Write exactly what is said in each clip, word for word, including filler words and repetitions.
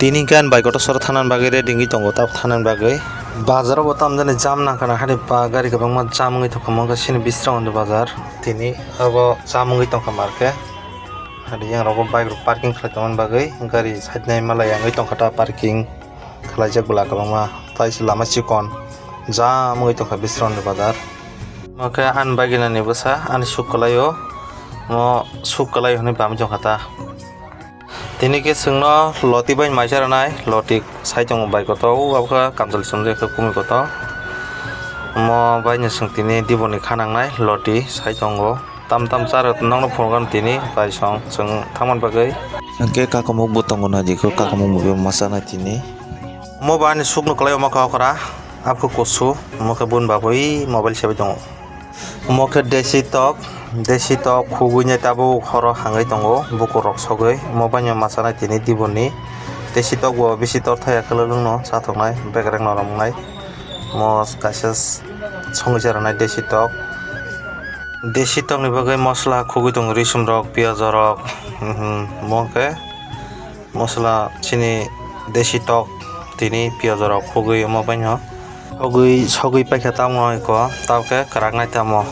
Tini hwnkhe ani bike kotor soro thanani bagwi ready wngwi tongo, tabuk thanani bagwi. Bazar o bo tamjani jam nangkha na, hari ba gari kwbangma jam wngwi tongkha, omo wngkha chini Bisramganj bazar. Tini abo jam wngwi tongkha market. Hari yang rogo bike rok parking khlai tongmani bagwi gari side nai malai wngwi tongkha ta parking. Khlaijak bwla kwbangma, tei se lama chikon jam wngwi tongkha Bisramganj bazar. Omo khe ani bagina ni bwsa ani suk kwlaio, omo suk kwlai hwnwi bamwi tongkha ta. Tini khe chwngno loti bai mai cha rwnai, loti sai tongo bai kotor, o abokhe kamchwlwi chumjak khe kumui kotor. Omo baino chwng tini diboni kha nangnai loti sai tongo. Tam tam cha rw nokno phunukgano tini bai song chwng thangmani bagwi. Hwnkhe kakamuk bo tongo naidi khe kakamuk bo masa nai tini. Omo bo ani sukno kwlai omo kha okra, abokhe kusu, omo khe boni bapui mobile sebai tongo. Omo khe desi tok, desi tok khugui nai tabuk horo hangwi tongo, bukur rok sogwi. Omo baino masa nai tini diboni desi tok bo bisi tor thaya kwlwlwngno chathoknai, bekereng norok wngnai. Omo kaisa songwi cha rwnai desi tok. Desi tokni bagwi mosola khugui tongo, risum rok, piyaj rok, mhm, omo khe mosola chini desi tok tini piyaj rok khugui omo baino. Sogwi, sogwi paikha tamo eko, tamo khe kwrak nai tamo.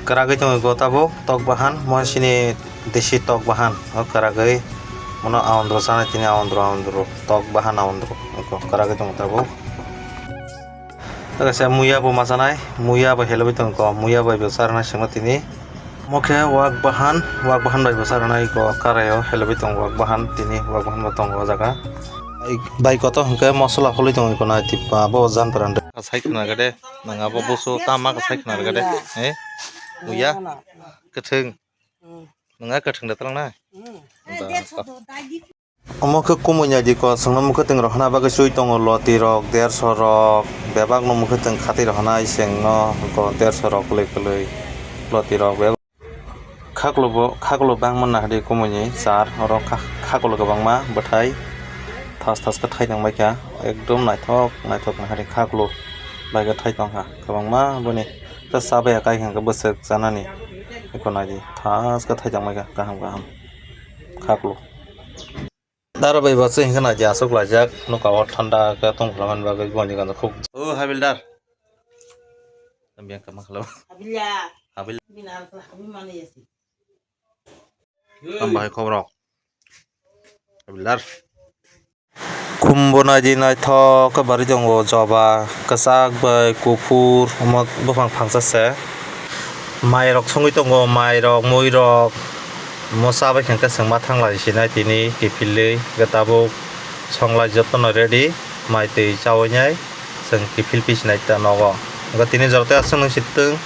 Kwragwi tongo eko tabuk tok bahan, mo chini desi tok bahan, o kwragwi mono aondro chanai tini aondro, aondro, tok bahan aondro, eko kwragwi tongo tabuk. Kaisa muya bo machanai, muya bo helogwi tongo, muya bai bo charwna sengma tini. Omo khe wak bahan, wak bahan bai bwsa rwnai eko karai o helogwi tongo wak bahan, tini wak bahan bo tongo o jaga. Bai, bai kotor hwnkhe mosola holwi tongo eko nai twipa bo jan pran de. Sai khna rwgade, nang abo busu tama khe sai khna rwgade, he? Muya, kwthwng. Nang a kwthwng de twlang nai? Ba, Omo khe kumui naidi kosongno mwkhwtwng rohorna bagwi chui tongo, loti rok derso rok, bebak no mwkhwtwng khatwi rohornai sengno derso rok kwlwi kwlwi loti rok bebak. Khaklo bo, khaklo bangma nahadi kumui ni char, oro kha-, khaklo kwbangma bwthai thas thas khe thai tongbaikha, ekdom naithok naithok nahadi khaklo bai khe thai tongkha kwbangma boni. Tei chabaiya kai hwnkhe bwswk chanani, eko naidi thas khe thai tongbaikha kaham kaham khaklo. Dara bai bo se hingke naidi aswk laijak, nokha o thanda khe tong phalamani bagwi goni gana khuk. O habildar. Biyang kama khalo. Habil. Habil. Tam bahai khobrok. Habildar. Khumbo naidi naithok khe bari tongo, joba kwchak bai kuphur, omo buphang phangsa se. Mairok songwi tongo, mairok, muirok. Omo chabai khe hwnkhe chwng ma thanglai sinai tini kiphilwi, hwnkhe tabuk songlai jotono ready, mai twi chawi nai chwng kiphil pisinai ta nogo. Hwnkhe tini jora tei aswk nung si twng,